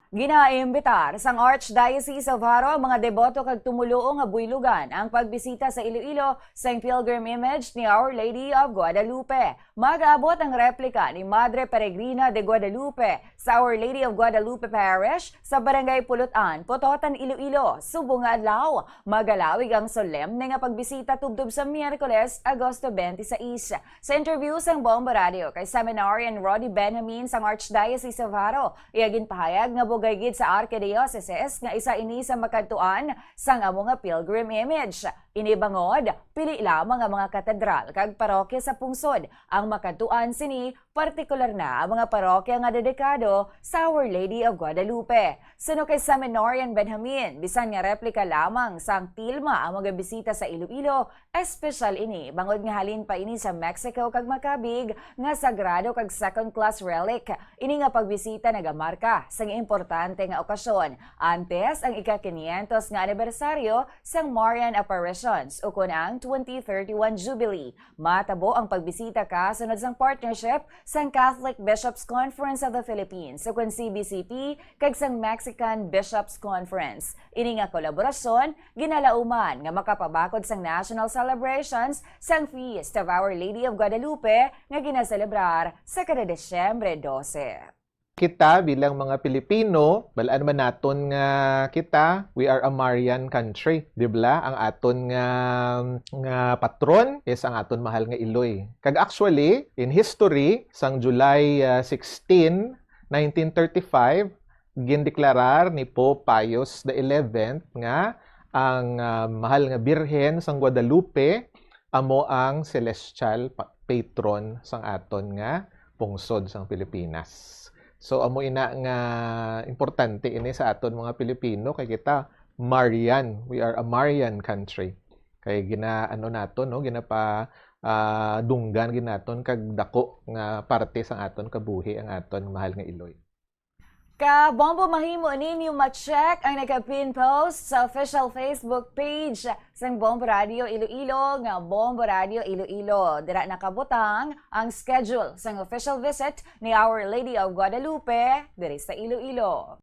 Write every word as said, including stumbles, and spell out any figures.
Ginaimbitar sang Archdiocese of Jaro ang mga deboto kag tumoluo nga buylogan ang pagbisita sa Iloilo sang pilgrim image ni Our Lady of Guadalupe. Mag-aabot ang replika ni Madre Peregrina de Guadalupe sa Our Lady of Guadalupe Parish sa Barangay Pulutan, Pototan, Iloilo, subong nga adlaw. Magalawig ang solemne nga pagbisita tubtob sa Miyerkules, Agosto twenty-six. Sa interview sang Bombo Radio kay Seminarian Roddy Benjamin sang Archdiocese of Jaro, iya ginpahayag nga bugay gid sa Archdiocese nga isa ini sa makadtuan sang amo nga pilgrim image. Ini bangod, pili lamang nga mga katedral kag parokya sa pungsod ang makadtuan sini, partikular na ang mga parokya nga dedikado sa Our Lady of Guadalupe. Suno kay Seminarian Benjamin, bisan nga replika lamang sang tilma ang mga bisita sa Iloilo, espesyal ini bangod nga halin pa ini sa Mexico kag makabig nga sagrado kag second-class relic. Ini nga pagbisita nagamarka sang importante nga okasyon, antes ang ika-kinyentos nga anibersaryo sang Marian Apparitions ukon ang twenty thirty-one Jubilee. Matabo ang pagbisita kasunod sang partnership sang Catholic Bishops' Conference of the Philippines, ukon C B C P, kag sang Mexican Bishops' Conference. Ini nga kolaborasyon ginalauman nga makapabakod sang national celebrations sang Feast of Our Lady of Guadalupe nga ginaselebrar sa kada Disyembre dose. Kita bilang mga Pilipino, balaan man naton nga kita, we are a Marian country, di ba? Ang aton nga, nga patron is ang aton mahal nga Iloy. Kag actually, in history, sang July, ah, sixteen, nineteen thirty-five, gindeklarar ni Pope Pius the eleventh nga ang, ah, mahal nga Birhen sang Guadalupe amo ang celestial pa-, patron sang aton nga pungsod sang Pilipinas. So, amo ina nga importante ini sa aton mga Pilipino, kay kita Marian, we are a Marian country. Kay gina-, ano naton, no, ginapa-, ah, dunggan gid naton kag dako nga parte sang aton kabuhi ang aton mahal nga Iloy. Ka Bombo, mahimo ninyo ma-check ang naka-pin post sa official Facebook page sang Bombo Radio Iloilo nga Bombo Radio Iloilo. Dira nakabutang ang schedule sang official visit ni Our Lady of Guadalupe diri sa Iloilo.